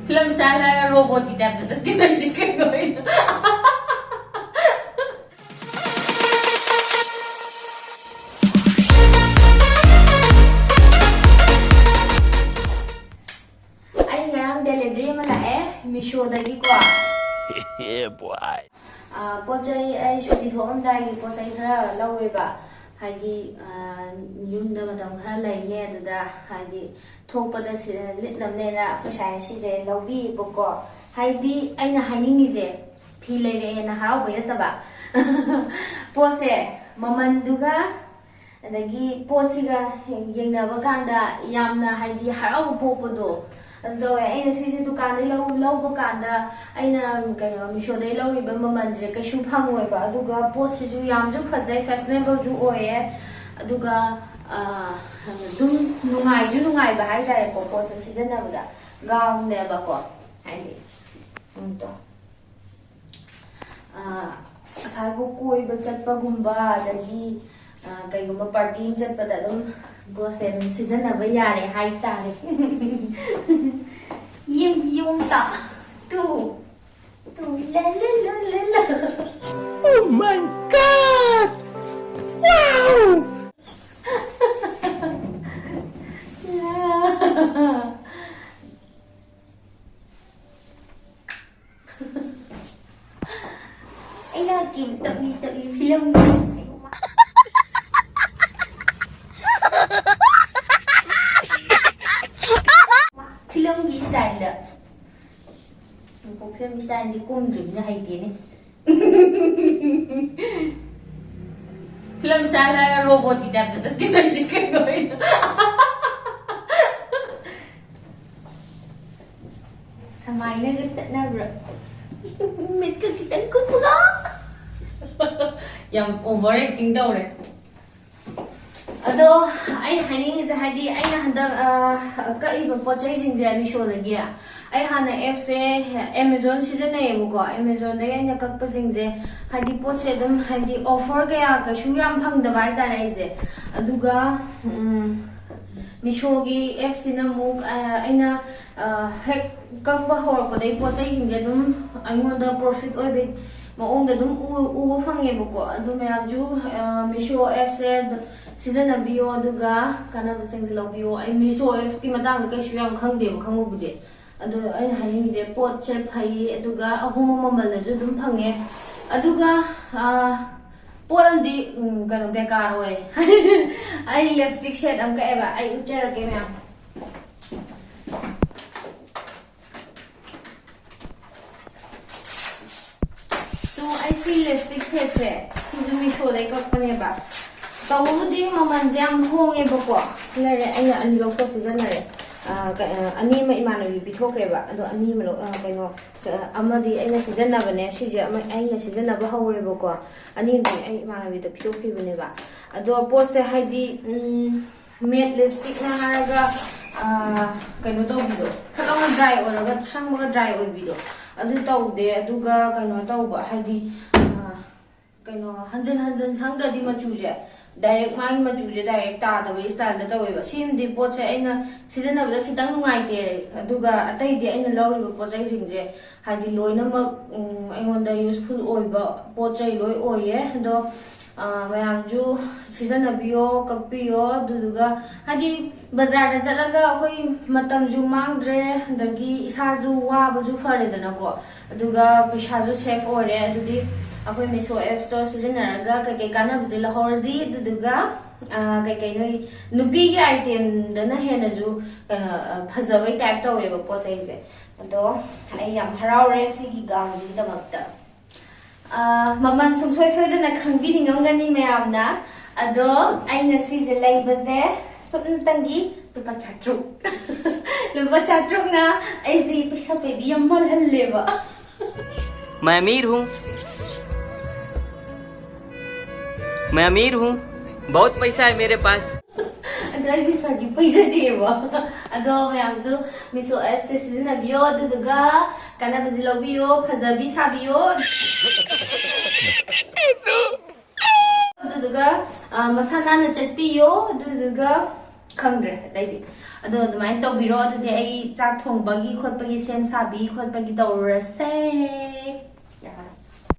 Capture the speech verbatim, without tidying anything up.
Film style ꯍꯥꯏꯔꯒ ꯔꯣꯕꯣꯠꯀꯤ ꯇꯥꯏꯞꯇ ꯆꯠꯀꯦ ꯇꯧꯔꯤꯁꯦ ꯀꯩꯅꯣ? ꯑꯩ ꯉꯔꯥꯡ ꯗꯦꯂꯤꯚꯔꯤ ꯑꯃ ꯂꯥꯛꯑꯦ ꯃꯤꯁꯣꯗꯒꯤꯀꯣ꯫ Yeah, boy. ꯑꯥ, ꯄꯣꯠ ꯆꯩ ꯑꯩ ꯁꯨꯇꯤ ꯊꯣꯛꯑꯝꯗꯥꯏꯒꯤ ꯄꯣꯠ ꯆꯩ ꯈꯔ ꯂꯧꯋꯦꯕ꯫ ꯍꯥꯏꯗꯤ, ꯑꯥ, ꯌꯨꯝꯗ ꯃꯇꯝ ꯈꯔ ꯂꯩꯅꯦ, ꯑꯗꯨꯗ ꯍꯥꯏꯗꯤ ꯊꯣꯛꯄꯗ ꯁꯤ-, ꯂꯤꯠꯅꯕꯅꯦꯅ ꯑꯩꯈꯣꯏ ꯁꯥꯏꯅ ꯁꯤꯁꯦ ꯂꯧꯕꯤꯌꯦꯕꯀꯣ꯫ ꯍꯥꯏꯗꯤ ꯑꯩꯅ ꯍꯥꯏꯅꯤꯡꯉꯤꯁꯦ, ꯐꯤ ꯂꯩꯔꯛꯑꯦꯅ ꯍꯔꯥꯎꯕꯩ ꯅꯠꯇꯕ꯫ ꯄꯣꯠꯁꯦ ꯃꯃꯜꯗꯨꯒ ꯑꯗꯒꯤ ꯄꯣꯠꯁꯤꯒ ꯌꯦꯡꯅꯕ ꯀꯥꯟꯗ ꯌꯥꯝꯅ, ꯍꯥꯏꯗꯤ, ꯍꯔꯥꯎꯕ ꯄꯣꯛꯄꯗꯣ ꯑꯗꯨ ꯇꯧꯋꯦ꯫ ꯑꯩꯅ ꯁꯤꯁꯦ ꯗꯨꯀꯥꯟꯗꯩ ꯂꯧ-, ꯂꯧꯕ ꯀꯥꯟꯗ ꯑꯩꯅ, ꯀꯩꯅꯣ, ꯃꯤꯁꯣꯗꯩ ꯂꯧꯔꯤꯕ ꯃꯃꯜꯁꯦ ꯀꯩꯁꯨ ꯐꯪꯉꯣꯏꯕ, ꯑꯗꯨꯒ ꯄꯣꯠꯁꯤꯁꯨ ꯌꯥꯝꯁꯨ ꯐꯖꯩ, ꯐꯦꯁꯅꯦꯕꯜꯁꯨ ꯑꯣꯏꯌꯦ, ꯑꯗꯨꯒ, ꯑꯥ, ꯑꯗꯨꯝ ꯅꯨꯡꯉꯥꯏꯁꯨ ꯅꯨꯡꯉꯥꯏꯕ ꯍꯥꯏꯇꯥꯔꯦꯀꯣ, ꯄꯣꯠꯁꯦ ꯁꯤꯖꯤꯟꯅꯕꯗ꯫ ꯒꯥꯎꯟꯅꯦꯕꯀꯣ, ꯍꯥꯏꯗꯤ, ꯎꯝ, ꯇꯣ꯫ ꯑꯥ, ꯉꯁꯥꯏꯕꯨ ꯀꯣꯏꯕ ꯆꯠꯄꯒꯨꯝꯕ, ꯑꯗꯒꯤ, ꯑꯥ, ꯀꯩꯒꯨꯝꯕ ꯄꯥꯔꯇꯤ ꯑꯃ ꯆꯠꯄꯗ ꯑꯗꯨꯝ ꯄꯣꯠꯁꯦ ꯑꯗꯨꯝ ꯁꯤꯖꯤꯟꯅꯕ ꯌꯥꯔꯦ ꯍꯥꯏꯇꯥꯔꯦ꯫ ꯌꯦꯡꯕꯤꯌꯨ ꯑꯝꯇ꯫ ꯇꯨ, ꯇꯨ, ꯂ, ꯂ, ꯂ, ꯂ, ꯂ꯫ Oh my God! Wow! ꯑꯩ ꯂꯥꯛꯀꯦ, ꯇꯞꯂꯤ ꯇꯞꯂꯤ ꯐꯤꯂꯝꯒꯤ꯫ ꯐꯤꯂꯝꯒꯤ ꯁ꯭ꯇꯥꯏꯜꯗ꯫ ꯉꯥꯏꯈꯣ, ꯐꯤꯂꯝꯒꯤ ꯁ꯭ꯇꯥꯏꯜꯁꯦ ꯀꯨꯝꯗ꯭ꯔꯤꯕꯅꯤꯅ ꯍꯩꯇꯦꯅꯦ꯫ ꯐꯤꯂꯝ ꯁ꯭ꯇꯥꯏꯜ ꯍꯥꯏꯔꯒ ꯔꯣꯕꯣꯠꯀꯤ ꯇꯥꯏꯞꯇ ꯆꯠꯀꯦ ꯇꯧꯔꯤꯁꯦ ꯀꯩꯅꯣ? ꯁꯃꯥꯏꯅꯒ ꯆꯠꯅꯕ꯭ꯔꯥ? ꯃꯤꯠꯀ ꯈꯤꯇꯪ ꯀꯨꯞꯄꯒ꯫ ꯌꯥꯝ ꯑꯣꯚꯔ ꯑꯦꯛꯇꯤꯡ ꯇꯧꯔꯦ꯫ ꯑꯗꯣ ꯑꯩꯅ ꯍꯥꯏꯅꯤꯡꯉꯤꯁꯦ, ꯍꯥꯏꯗꯤ, ꯑꯩꯅ ꯍꯟꯗꯛ, ꯑ, ꯀꯛꯏꯕ ꯄꯣꯠ ꯆꯩꯁꯤꯡꯁꯦ ꯃꯤꯁꯣꯗꯒꯤ, ꯑꯩ ꯍꯥꯟꯅ ꯑꯦꯞꯁꯦ ꯑꯦꯃꯦꯖꯣꯟ ꯁꯤꯖꯤꯟꯅꯩꯌꯦꯕꯀꯣ꯫ ꯑꯦꯃꯦꯖꯣꯟꯗꯒꯤ ꯑꯩꯅ ꯀꯛꯄꯁꯤꯡꯁꯦ, ꯍꯥꯏꯗꯤ, ꯄꯣꯠꯁꯦ ꯑꯗꯨꯝ, ꯍꯥꯏꯗꯤ, ꯑꯣꯐꯔ ꯀꯌꯥ ꯀꯩꯁꯨ ꯌꯥꯝ ꯐꯪꯗꯕ ꯍꯥꯏꯇꯥꯔꯦ ꯑꯩꯁꯦ꯫ ꯑꯗꯨꯒ, ꯎꯝ, ꯃꯤꯁꯣꯒꯤ ꯑꯦꯞꯁꯤꯅ ꯑꯃꯨꯛ ꯑ, ꯑꯩꯅ ꯑ, ꯍꯦꯛ ꯀꯛꯄ ꯍꯧꯔꯛꯄꯗꯒꯤ ꯄꯣꯠ ꯆꯩꯁꯤꯡꯁꯦ ꯑꯗꯨꯝ ꯑꯩꯉꯣꯟꯗ ꯄ꯭ꯔꯣꯐꯤꯠ ꯑꯣꯏꯕ ꯃꯑꯣꯡꯗ ꯑꯗꯨꯝ ꯎ- ꯎꯕ ꯐꯪꯉꯦꯕꯀꯣ꯫ ꯑꯗꯨ ꯃꯌꯥꯝꯁꯨ ꯑ, ꯃꯤꯁꯣ ꯑꯦꯞꯁꯦ ꯁꯤꯖꯤꯟꯅꯕꯤꯌꯣ, ꯑꯗꯨꯒ ꯀꯥꯟꯅꯕꯁꯤꯡꯁꯦ ꯂꯧꯕꯤꯌꯣ꯫ ꯑꯩ ꯃꯤꯁꯣ ꯑꯦꯞꯁꯀꯤ ꯃꯇꯥꯡꯗ ꯀꯩꯁꯨ ꯌꯥꯝ ꯈꯪꯗꯦꯕ, ꯈꯪꯕꯕꯨꯗꯤ꯫ ꯑꯗꯣ ꯑꯩꯅ ꯍꯥꯏꯅꯤꯡꯉꯤꯁꯦ, ꯄꯣꯠꯁꯦ ꯐꯩ, ꯑꯗꯨꯒ ꯑꯍꯣꯡꯕ ꯃꯃꯜꯗꯁꯨ ꯑꯗꯨꯝ ꯐꯪꯉꯦ꯫ ꯑꯗꯨꯒ ꯑ, ꯄꯣꯠ ꯑꯃꯗꯤ ꯎꯝ, ꯀꯩꯅꯣ, ꯕꯦꯀꯥꯔ ꯑꯣꯏ꯫ ꯑꯩ ꯂꯤꯞꯁꯇꯤꯛ ꯁꯦꯠ ꯑꯃ ꯀꯛꯑꯦꯕ, ꯑꯩ ꯎꯠꯆꯔꯛꯀꯦ ꯃꯌꯥꯝ꯫ ꯇꯨ, ꯑꯩ ꯁꯤ ꯂꯤꯞꯁꯇꯤꯛ ꯁꯦꯠꯁꯦ, ꯁꯤꯁꯨ ꯃꯤꯁꯣꯗꯩ ꯀꯛꯄꯅꯦꯕ꯫ ꯇꯧꯕꯕꯨꯗꯤ ꯃꯃꯜꯁꯦ ꯌꯥꯝ ꯍꯣꯡꯉꯦꯕꯀꯣ꯫ ꯁꯤ ꯂꯩꯔꯦ, ꯑꯩꯅ ꯑꯅꯤ ꯂꯧꯊꯣꯛ ꯁꯤꯖꯤꯟꯅꯔꯦ꯫ ꯑ, ꯀ- ꯑ, ꯑꯅꯤ ꯑꯃ ꯏꯃꯥꯟꯅꯕꯤ ꯄꯤꯊꯣꯛꯈ꯭ꯔꯦꯕ, ꯑꯗꯣ ꯑꯅꯤ ꯑꯃ ꯂꯧ- ꯑ, ꯀꯩꯅꯣ, ꯑ, ꯑꯃꯗꯤ ꯑꯩꯅ ꯁꯤꯖꯤꯟꯅꯕꯅꯦ꯫ ꯁꯤꯁꯦ ꯑꯃ ꯑꯩꯅ ꯁꯤꯖꯤꯟꯅꯕ ꯍꯧꯔꯦꯕꯀꯣ, ꯑꯅꯤꯗꯤ ꯑꯩ ꯏꯃꯥꯟꯅꯕꯤꯗ ꯄꯤꯊꯣꯛꯈꯤꯕꯅꯦꯕ꯫ ꯑꯗꯣ ꯄꯣꯠꯁꯦ ꯍꯥꯏꯗꯤ, ꯎꯝ, ꯃꯦꯠ ꯂꯤꯞꯁꯇꯤꯛꯅ ꯍꯥꯏꯔꯒ ꯑ, ꯀꯩꯅꯣ ꯇꯧꯕꯤꯗꯣ, ꯐꯠ ꯂꯥꯎꯅ ꯗ꯭ꯔꯥꯏ ꯑꯣꯏꯔꯒ ꯁꯪꯕꯒ ꯗ꯭ꯔꯥꯏ ꯑꯣꯏꯕꯤꯗꯣ, ꯑꯗꯨ ꯇꯧꯗꯦ꯫ ꯑꯗꯨꯒ ꯀꯩꯅꯣ ꯇꯧꯕ, ꯍꯥꯏꯗꯤ ꯑ, ꯀꯩꯅꯣ, ꯍꯟꯖꯤꯟ ꯍꯟꯖꯤꯟ ꯁꯪꯗ꯭ꯔꯗꯤ ꯃꯆꯨꯁꯦ ꯗꯥꯏꯔꯦꯛ, ꯃꯥꯒꯤ ꯃꯆꯨꯁꯦ ꯗꯥꯏꯔꯦꯛ ꯇꯥꯗꯕꯒꯤ ꯁ꯭ꯇꯥꯏꯜꯗ ꯇꯧꯋꯦꯕ꯫ ꯁꯤꯃꯗꯤ ꯄꯣꯠꯁꯦ ꯑꯩꯅ ꯁꯤꯖꯤꯟꯅꯕꯗ ꯈꯤꯇꯪ ꯅꯨꯡꯉꯥꯏꯇꯦ꯫ ꯑꯗꯨꯒ ꯑꯇꯩꯗꯤ ꯑꯩꯅ ꯂꯧꯔꯤꯕ ꯄꯣꯠ ꯆꯩꯁꯤꯡꯁꯦ ꯍꯥꯏꯗꯤ ꯂꯣꯏꯅꯃꯛ, ꯎꯝ, ꯑꯩꯉꯣꯟꯗ ꯌꯨꯁꯐꯨꯜ ꯑꯣꯏꯕ ꯄꯣꯠ ꯆꯩ ꯂꯣꯏ ꯑꯣꯏꯌꯦ꯫ ꯑꯗꯣ ꯑ, ꯃꯌꯥꯝꯁꯨ ꯁꯤꯖꯤꯟꯅꯕꯤꯌꯣ, ꯀꯛꯄꯤꯌꯣ꯫ ꯑꯗꯨꯗꯨꯒ ꯍꯥꯏꯗꯤ ꯕꯖꯥꯔꯗ ꯆꯠꯂꯒ ꯑꯩꯈꯣꯏ ꯃꯇꯝꯁꯨ ꯃꯥꯡꯗ꯭ꯔꯦ, ꯑꯗꯒꯤ ꯏꯁꯥꯁꯨ ꯋꯥꯕꯁꯨ ꯐꯔꯦꯗꯅꯀꯣ, ꯑꯗꯨꯒ ꯄꯩꯁꯥꯁꯨ ꯁꯦꯐ ꯑꯣꯏꯔꯦ꯫ ꯑꯗꯨꯗꯤ ꯑꯩꯈꯣꯏ ꯃꯤꯁꯣ ꯑꯦꯞꯁꯇꯣ ꯁꯤꯖꯤꯟꯅꯔꯒ ꯀꯩꯀꯩ ꯀꯥꯟꯅꯕꯁꯦ ꯂꯧꯍꯧꯔꯁꯤ꯫ ꯑꯗꯨꯗꯨꯒ ꯑ, ꯀꯩꯀꯩ ꯅꯣꯏ ꯅꯨꯄꯤꯒꯤ ꯑꯥꯏꯇꯦꯝꯗꯅ ꯍꯦꯟꯅꯁꯨ ꯀꯩꯅꯣ, ꯑ, ꯐꯖꯕꯩ ꯇꯥꯏꯞ ꯇꯧꯋꯦꯕ ꯄꯣꯠ ꯆꯩꯁꯦ꯫ ꯑꯗꯣ ꯑꯩ ꯌꯥꯝ ꯍꯔꯥꯎꯔꯦ ꯁꯤꯒꯤ ꯒꯥꯎꯟꯁꯤꯒꯤꯗꯃꯛꯇ꯫ ꯑ, ꯃꯃꯜ ꯁꯨꯡꯁꯣꯏ ꯁꯣꯏꯗꯅ ꯈꯪꯕꯤꯅꯤꯡꯉꯝꯒꯅꯤ ꯃꯌꯥꯝꯅ꯫ ꯑꯗꯣ ꯑꯩꯅ ꯁꯤꯁꯦ ꯂꯩꯕꯁꯦ ꯁꯨꯞꯅꯇꯪꯒꯤ ꯂꯨꯄꯥ ꯆꯥꯇ꯭ꯔꯨꯛ꯫ ꯂꯨꯄꯥ ꯆꯥꯇ꯭ꯔꯨꯛꯅ ꯑꯩꯁꯦ ꯄꯩꯁꯥ ꯄꯥꯏꯕꯤ ꯌꯥꯝ ꯃꯥꯜꯍꯜꯂꯦꯕ꯫ मैं अमीर हूँ। मैं अमीर हूँ। बहुत पैसा है मेरे पास। ꯑꯗꯣ ꯑꯩ ꯄꯩꯁꯥꯗꯤ ꯄꯩꯖꯗꯦꯕ꯫ ꯑꯗꯣ ꯃꯌꯥꯝꯁꯨ ꯃꯤꯁꯣ ꯑꯦꯞꯁꯦ ꯁꯤꯖꯤꯟꯅꯕꯤꯌꯣ, ꯑꯗꯨꯗꯨꯒ ꯀꯥꯟꯅꯕꯁꯤ ꯂꯧꯕꯤꯌꯣ, ꯐꯖꯕꯤ ꯁꯥꯕꯤꯌꯣ꯫ ꯑꯗꯨꯗꯨꯒ ꯑ, ꯃꯁꯥ ꯅꯥꯟꯅ ꯆꯠꯄꯤꯌꯣ꯫ ꯑꯗꯨꯗꯨꯒ ꯈꯪꯗ꯭ꯔꯦ ꯑꯇꯩꯗꯤ꯫ ꯑꯗꯣ ꯑꯗꯨꯃꯥꯏꯅ ꯇꯧꯕꯤꯔꯣ꯫ ꯑꯗꯨꯗꯤ ꯑꯩ ꯆꯥꯛ ꯊꯣꯡꯕꯒꯤ ꯈꯣꯠꯄꯒꯤ, ꯁꯦꯝ ꯁꯥꯕꯤ ꯈꯣꯠꯄꯒꯤ ꯇꯧꯔꯨꯔꯁꯦ꯫